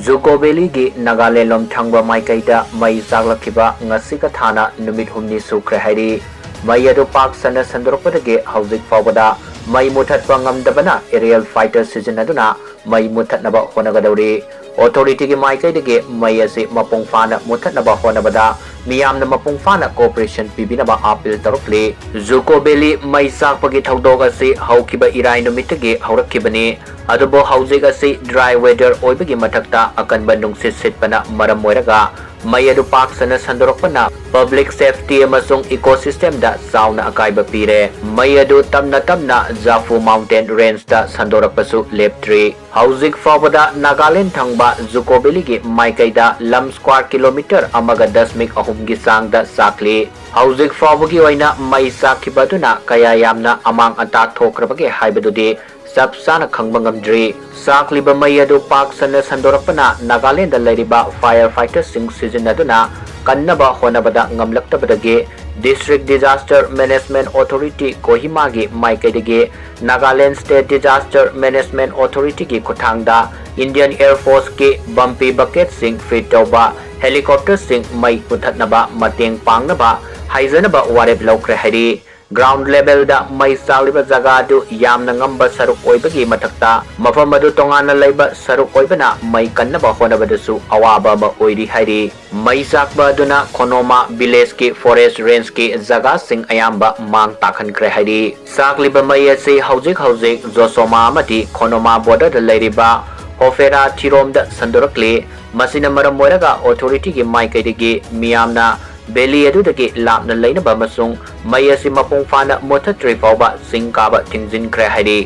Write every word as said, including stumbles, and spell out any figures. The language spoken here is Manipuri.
ꯖꯨꯀꯣ ꯚꯦꯂꯤꯒꯤ ꯅꯥꯒꯥꯂꯦꯟ ꯂꯣꯝ ꯊꯪꯕ ꯃꯥꯏꯀꯩꯗ ꯃꯩ ꯆꯥꯛꯂꯛꯈꯤꯕ ꯉꯁꯤꯒ ꯊꯥꯅ ꯅꯨꯃꯤꯠ ꯍꯨꯝꯅꯤ ꯁꯨꯈ꯭ꯔꯦ ꯍꯥꯏꯔꯤ꯫ ꯃꯩ ꯑꯗꯨ ꯄꯥꯛ ꯁꯟꯅ ꯁꯟꯗꯣꯔꯛꯄꯗꯒꯤ ꯍꯧꯖꯤꯛ ꯐꯥꯎꯕꯗ ꯃꯩ ꯃꯨꯊꯠꯄ ꯉꯝꯗꯕꯅ aerial fighter ꯁꯤꯖꯤꯟꯅꯗꯨꯅ ꯃꯩ ꯃꯨꯊꯠꯅꯕ ꯍꯣꯠꯅꯒꯗꯧꯔꯤ꯫ Authority ꯒꯤ ꯃꯥꯏꯀꯩꯗꯒꯤ ꯃꯩ ꯑꯁꯤ ꯃꯄꯨꯡ ꯐꯥꯅ ꯃꯨꯊꯠꯅꯕ ꯍꯣꯠꯅꯕꯗ ꯃꯤꯌꯥꯝꯅ ꯃꯄꯨꯡ ꯐꯥꯅ cooperation ꯄꯤꯕꯤꯅꯕ appeal ꯇꯧꯔꯛꯂꯤ꯫ ꯖꯨꯀꯣ ꯚꯦꯂꯤ ꯃꯩ ꯆꯥꯛꯄꯒꯤ ꯊꯧꯗꯣꯛ ꯑꯁꯤ ꯍꯧꯈꯤꯕ ꯏꯔꯥꯏ ꯅꯨꯃꯤꯠꯇꯒꯤ ꯍꯧꯔꯛꯈꯤꯕꯅꯤ꯫ ꯑꯗꯨꯕꯨ ꯍꯧꯖꯤꯛ ꯑꯁꯤ dry weather ꯑꯣꯏꯕꯒꯤ ꯃꯊꯛꯇ ꯑꯀꯟꯕ ꯅꯨꯡꯁꯤꯠ ꯁꯤꯠꯄꯅ ꯃꯔꯝ ꯑꯣꯏꯔꯒ ꯃꯩ ꯑꯗꯨ ꯄꯥꯛ ꯁꯟꯅ ꯁꯟꯗꯣꯔꯛꯄꯅ public safety ꯑꯃꯁꯨꯡ ecosystem ꯗ ꯆꯥꯎꯅ ꯑꯀꯥꯏꯕ ꯄꯤꯔꯦ꯫ ꯃꯩ ꯑꯗꯨ ꯇꯞꯅ ꯇꯞꯅ ꯖꯥꯐꯨ mountain range ꯇ ꯁꯟꯗꯣꯔꯛꯄꯁꯨ ꯂꯦꯞꯇ꯭ꯔꯤ꯫ ꯍꯧꯖꯤꯛ ꯐꯥꯎꯕꯗ ꯅꯥꯒꯥꯂꯦꯟ ꯊꯪꯕ ꯖꯨꯀꯣ ꯚꯦꯂꯤꯒꯤ ꯃꯥꯏꯀꯩꯗ ꯂꯝ square kilometre ꯑꯃꯒ ꯗꯁꯃꯤꯛ ꯑꯍꯨꯝꯒꯤ ꯆꯥꯡꯗ ꯆꯥꯛꯂꯤ꯫ ꯍꯧꯖꯤꯛ ꯐꯥꯎꯕꯒꯤ ꯑꯣꯏꯅ ꯃꯩ ꯆꯥꯛꯈꯤꯕ ꯑꯗꯨꯅ ꯀꯌꯥ ꯌꯥꯝꯅ ꯑꯃꯥꯡ ꯑꯇꯥ ꯊꯣꯛꯈ꯭ꯔꯕꯒꯦ ꯍꯥꯏꯕꯗꯨꯗꯤ ꯆꯞ ꯆꯥꯅ ꯈꯪꯕ ꯉꯝꯗ꯭ꯔꯤ꯫ ꯆꯥꯛꯂꯤꯕ ꯃꯩ ꯑꯗꯨ ꯄꯥꯛ ꯁꯟꯅ ꯁꯟꯗꯣꯔꯛꯄꯅ ꯅꯥꯒꯥꯂꯦꯟꯗ ꯂꯩꯔꯤꯕ fire fighter ꯁꯤꯡ ꯁꯤꯖꯤꯟꯅꯗꯨꯅ ꯀꯟꯅꯕ ꯍꯣꯠꯅꯕꯗ ꯉꯝꯂꯛꯇꯕꯗꯒꯤ District Disaster Management Authority ꯀꯣꯍꯤꯃꯥꯒꯤ ꯃꯥꯏꯀꯩꯗꯒꯤ Nagaland State Disaster Management Authority ꯒꯤ ꯈꯨꯠꯊꯥꯡꯗ Indian Air Force ꯀꯤ bumpy bucket ꯁꯤꯡ fit ꯇꯧꯕ helicopter ꯁꯤꯡ ꯃꯩ ꯃꯨꯊꯠꯅꯕ ꯃꯇꯦꯡ ꯄꯥꯡꯅꯕ ꯍꯥꯏꯖꯅꯕ ꯋꯥꯔꯦꯞ ꯂꯧꯈ꯭ꯔꯦ ꯍꯥꯏꯔꯤ꯫ Ground level ꯗ ꯃꯩ ꯆꯥꯛꯂꯤꯕ ꯖꯒꯥ ꯑꯗꯨ ꯌꯥꯝꯅ ꯉꯝꯕ ꯁꯔꯨꯛ ꯑꯣꯏꯕꯒꯤ ꯃꯊꯛꯇ ꯃꯐꯝ ꯑꯗꯨ ꯇꯣꯉꯥꯟꯅ ꯂꯩꯕ ꯁꯔꯨꯛ ꯑꯣꯏꯕꯅ ꯃꯩ ꯀꯟꯅꯕ ꯍꯣꯠꯅꯕꯗꯁꯨ ꯑꯋꯥꯕ ꯑꯃ ꯑꯣꯏꯔꯤ ꯍꯥꯏꯔꯤ꯫ ꯃꯩ ꯆꯥꯛꯄ ꯑꯗꯨꯅ ꯈꯣꯅꯣꯃꯥ village ꯀꯤ forest range ꯀꯤ ꯖꯒꯥꯁꯤꯡ ꯑꯌꯥꯝꯕ ꯃꯥꯡ ꯇꯥꯛꯍꯟꯈ꯭ꯔꯦ ꯍꯥꯏꯔꯤ꯫ ꯆꯥꯛꯂꯤꯕ ꯃꯩ ꯑꯁꯤ ꯍꯧꯖꯤꯛ ꯍꯧꯖꯤꯛ ꯖꯣꯁꯣꯃꯥ ꯑꯃꯗꯤ ꯈꯣꯅꯣꯃꯥ border ꯗ ꯂꯩꯔꯤꯕ ꯍꯣꯐꯦꯔꯥ ꯊꯤꯔꯣꯝꯗ ꯁꯟꯗꯣꯔꯛꯂꯤ꯫ ꯃꯁꯤꯅ ꯃꯔꯝ ꯑꯣꯏꯔꯒ authority ꯒꯤ ꯃꯥꯏꯀꯩꯗꯒꯤ ꯃꯤꯌꯥꯝꯅ valley ꯑꯗꯨꯗꯒꯤ ꯂꯥꯞꯅ ꯂꯩꯅꯕ ꯑꯃꯁꯨꯡ ꯃꯩ ꯑꯁꯤ ꯃꯄꯨꯡ ꯐꯥꯅ ꯃꯨꯊꯠꯇ꯭ꯔꯤ ꯐꯥꯎꯕ ꯆꯤꯡ ꯀꯥꯕ ꯊꯤꯡꯖꯤꯟꯈ꯭ꯔꯦ ꯍꯥꯏꯔꯤ꯫